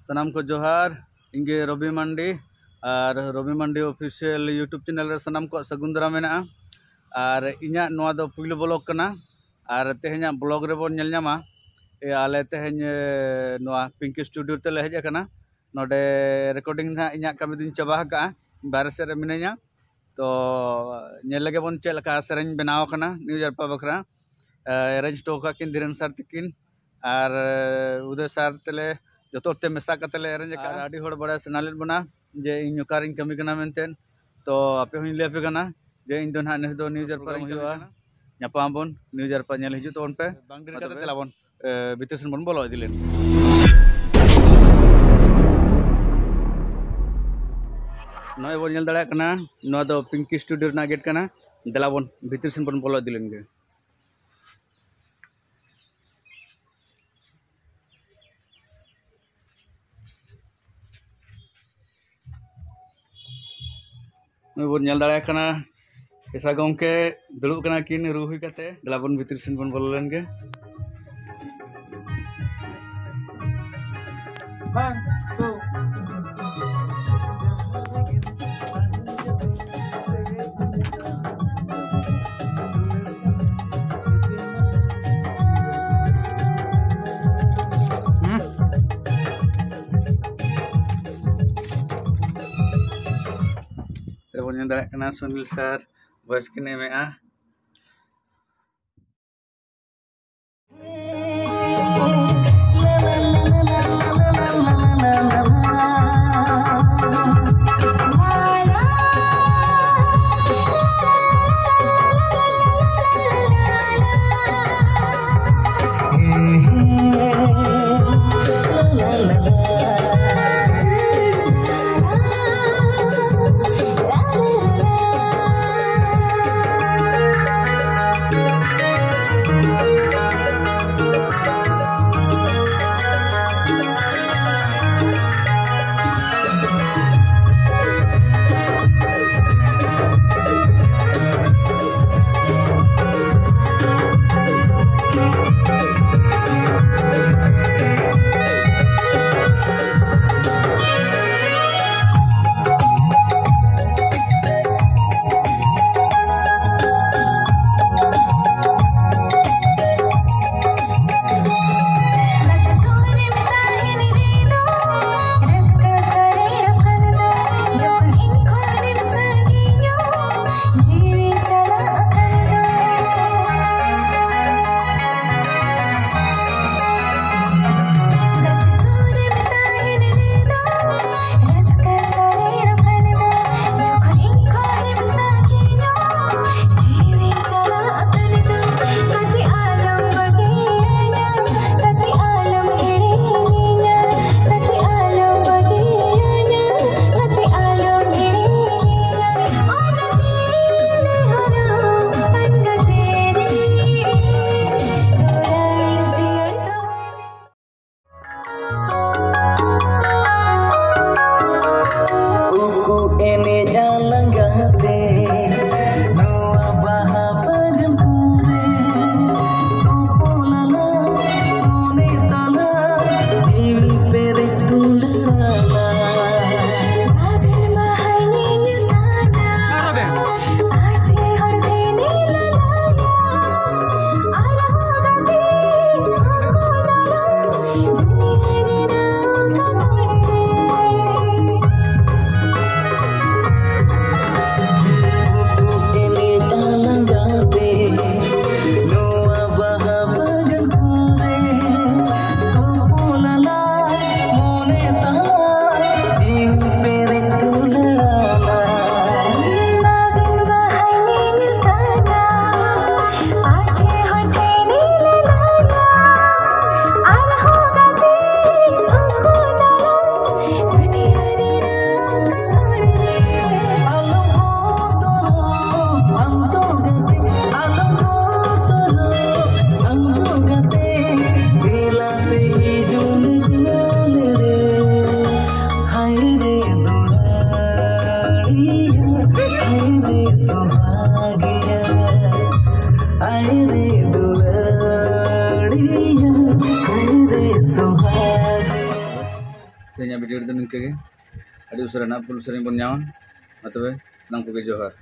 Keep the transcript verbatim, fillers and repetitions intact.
ᱥᱟᱱᱟᱢ ᱠᱚ ᱡᱚᱦᱟᱨ, ᱤᱧ ᱜᱮ ᱨᱚᱵᱤ ᱢᱟᱱᱰᱤ᱾ ᱟᱨ ᱨᱚᱵᱤ ᱢᱟᱱᱰᱤ Official YouTube channel ᱨᱮ ᱥᱟᱱᱟᱢ ᱠᱚᱣᱟᱜ ᱥᱟᱹᱜᱩᱱ ᱫᱟᱨᱟᱢ ᱢᱮᱱᱟᱜᱼᱟ᱾ ᱟᱨ ᱤᱧᱟᱹᱜ ᱱᱚᱣᱟ ᱫᱚ ᱯᱩᱭᱞᱩ vlog ᱠᱟᱱᱟ᱾ ᱟᱨ ᱛᱮᱦᱮᱧᱟᱜ vlog ᱨᱮᱵᱚᱱ ᱧᱮᱞ ᱧᱟᱢᱟ, ᱮ, ᱟᱞᱮ ᱛᱮᱦᱮᱧ, ᱮ, ᱱᱚᱣᱟ ᱯᱤᱝᱠᱤ studio ᱛᱮᱞᱮ ᱦᱮᱡ ᱟᱠᱟᱱᱟ᱾ ᱱᱚᱰᱮ recording ᱱᱟᱦᱟᱜ ᱤᱧᱟᱹᱜ ᱠᱟᱹᱢᱤ ᱫᱚᱧ ᱪᱟᱵᱟ ᱟᱠᱟᱜᱼᱟ, ᱵᱟᱦᱨᱮ ᱥᱮᱫ ᱨᱮ ᱢᱤᱱᱟᱹᱧᱟ᱾ ᱛᱚ ᱧᱮᱞ ᱞᱮᱜᱮ ᱵᱚᱱ ᱪᱮᱫ ᱞᱮᱠᱟ ᱥᱮᱨᱮᱧ ᱵᱮᱱᱟᱣ ᱟᱠᱟᱱᱟ ᱱᱤᱭᱩ ᱡᱟᱨᱯᱟ ᱵᱟᱠᱷᱨᱟ᱾ ᱮ, arrange ᱦᱚᱴᱚ ᱟᱠᱟᱫ ᱠᱤᱱ ᱫᱷᱤᱨᱮᱱ ᱥᱟᱨ ᱛᱤᱠᱤᱱ ᱟᱨ, ᱮ, ᱩᱫᱚᱭ ᱥᱟᱨ ᱛᱮᱞᱮ ᱡᱚᱛᱚ ᱦᱚᱲ ᱛᱮ ᱢᱮᱥᱟ ᱠᱟᱛᱮ ᱞᱮ arrange ᱟᱠᱟᱫᱼᱟ᱾ ᱟᱨ ᱟᱹᱰᱤ ᱦᱚᱲ ᱵᱟᱲᱟᱭ ᱥᱟᱱᱟ ᱞᱮᱫ ᱵᱚᱱᱟ ᱡᱮ ᱤᱧ ᱚᱠᱟᱨᱤᱧ ᱠᱟᱹᱢᱤ ᱠᱟᱱᱟ ᱢᱮᱱᱛᱮ᱾ ᱛᱚ ᱟᱯᱮ ᱦᱚᱸᱧ ᱞᱟᱹᱭ ᱟᱯᱮ ᱠᱟᱱᱟ ᱡᱮ ᱤᱧ ᱫᱚ ᱱᱟᱦᱟᱜ ᱱᱮᱥ ᱫᱚ ᱱᱤᱭᱩ ᱡᱟᱨᱯᱟ ᱨᱮᱧ ᱦᱩᱭᱩᱜᱼᱟ᱾ ᱧᱟᱯᱟᱢ ᱟᱵᱚᱱ ᱱᱤᱭᱩ ᱡᱟᱨᱯᱟ ᱧᱮᱞ ᱦᱤᱡᱩᱜ ᱛᱟᱵᱚᱱ ᱯᱮ᱾ ᱵᱟᱝ ᱰᱮᱨᱤ ᱢᱟ ᱠᱟᱛᱮ ᱛᱚᱵᱮ᱾ ᱫᱮᱞᱟ ᱵᱚᱱ, ᱮ, ᱵᱷᱤᱛᱤᱨ ᱥᱮᱱ ᱵᱚᱱ ᱵᱚᱞᱚ ᱤᱫᱤ ᱞᱮᱱ᱾ ᱱᱚᱜᱼᱚᱭ ᱵᱚᱱ ᱧᱮᱞ ᱫᱟᱲᱮᱭᱟᱜ ᱠᱟᱱᱟ, ᱱᱚᱣᱟ ᱫᱚ ᱯᱤᱝᱠᱤ studio ᱨᱮᱱᱟᱜ gate ᱠᱟᱱᱟ᱾ ᱫᱮᱞᱟ ᱵᱚᱱ ᱵᱷᱤᱛᱤᱨ ᱥᱮᱱ ᱵᱚᱱ ᱵᱚᱞᱚ ᱤᱫᱤ ᱞᱮᱱ ᱜᱮ᱾ ᱱᱚᱜᱼᱚᱭ ᱵᱚᱱ ᱧᱮᱞ ᱫᱟᱲᱮᱭᱟᱜ ᱠᱟᱱᱟ, ᱯᱮᱥᱟ ᱜᱚᱢᱠᱮ ᱫᱩᱲᱩᱵ ᱠᱟᱱᱟ ᱠᱤᱱ ᱨᱩ ᱦᱩᱭ ᱠᱟᱛᱮ᱾ ᱫᱮᱞᱟ ᱵᱚᱱ ᱵᱷᱤᱛᱤᱨ ᱥᱮᱱ ᱵᱚᱱ ᱵᱚᱞᱚ ᱞᱮᱱ ᱜᱮ᱾ One, two. ᱨᱮᱵᱚᱱ ᱧᱮᱞ ᱫᱟᱲᱮᱭᱟᱜ ᱠᱟᱱᱟ ᱥᱩᱱᱤᱞ ᱥᱟᱨ voice ᱠᱤᱱ ᱮᱢᱮᱜᱼᱟ᱾ ᱛᱮᱦᱮᱧᱟᱜ ᱵᱷᱤᱰᱤᱭᱳ ᱨᱮᱫᱚ ᱱᱤᱝᱠᱟᱹ ᱜᱮ᱾ ᱟᱹᱰᱤ ᱩᱥᱟᱹᱨᱟ ᱱᱟᱜ ᱯᱷᱩᱞ ᱥᱮᱨᱮᱧ ᱵᱚᱱ ᱧᱟᱢᱟ᱾ ᱢᱟ ᱛᱚᱵᱮ, ᱥᱟᱱᱟᱢ ᱠᱚᱜᱮ ᱡᱚᱦᱟᱨ᱾